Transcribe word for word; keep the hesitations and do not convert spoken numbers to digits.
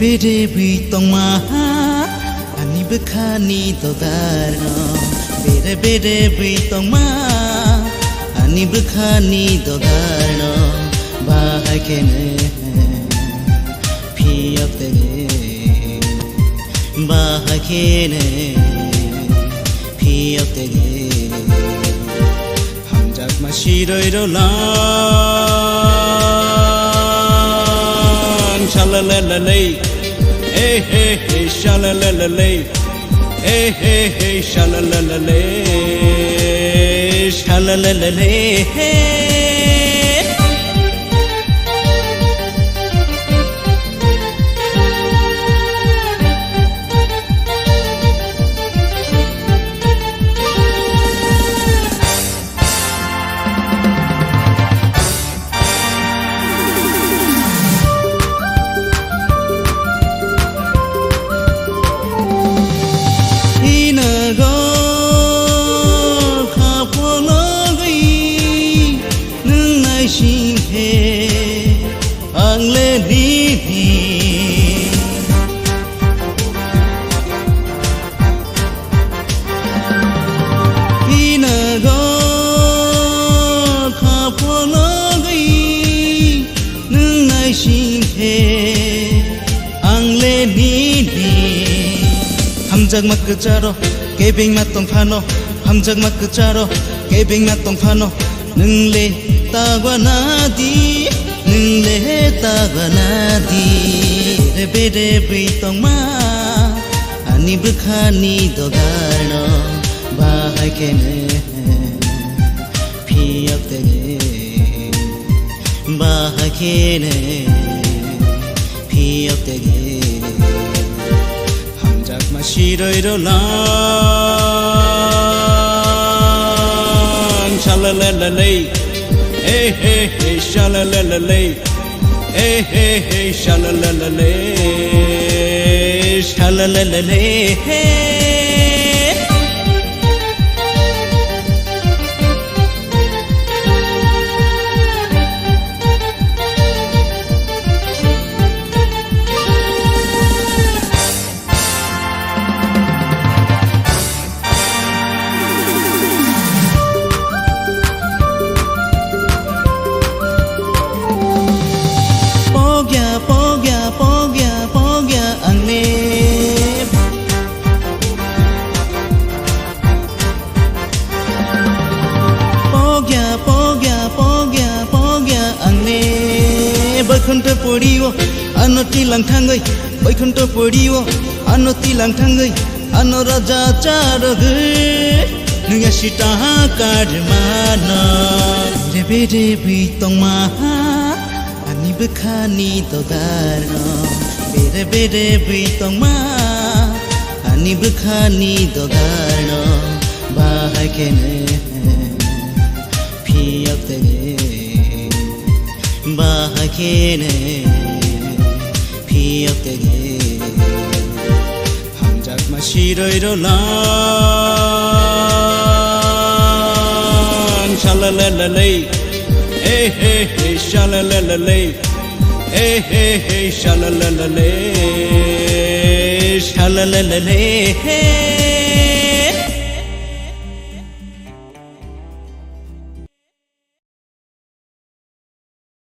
Bede bwi tongma ha, ani bwkhani dogarno. Bede bede bwi tongma, ani bwkhani dogarno. Bahai kheno phiyok tege, bahai kheno phiyok tege. Hamjakma siroi rolan, shalalalalei. Hey, hey, hey, shalalalalei. Hey, hey, hey, shalalalalei. Shalalalalei, hey. Hinago kha phologwi nwng naising khe ang le nini. Hinago kha phologwi nwng naising khe ang le nini. Hamjakma kwcharo kebengma tong phano, hamjakma kwcharo kebengma tong phano, nwng le ta gwana di, nwng le ta gwana di. Bede bede bwi tongma, ani bwkhani dogarno, bahai kheno phiyok tege, bahai kheno phiyok tege. Hamjakma siroi rolan, shalalalalei. Hey, hey, hey, shalalalalei. Hey, hey, hey, shalalalalei. Shalalalalei, hey. Pogya, pogya, pogya, pogya, ang le. Pogya, pogya, pogya, pogya, ang le. Baikhontho poriwo, ano tilang thangwi. Baikhontho poriwo, ano tilang thangwi. Ano raja charogwi. Nungya sita karmano. Rebe rebe tongma. Ani bwkhani dogarno, bede bede bwi tongma. Ani bwkhani dogarno, bahai kheno phiyok tege, bahai kheno phiyok tege. Hamjakma siroi rolan, shalalalalei. Hey, hey, hey, shalalalalei. Hey, hey, hey, shalalalalei. Shalalalalei, hey.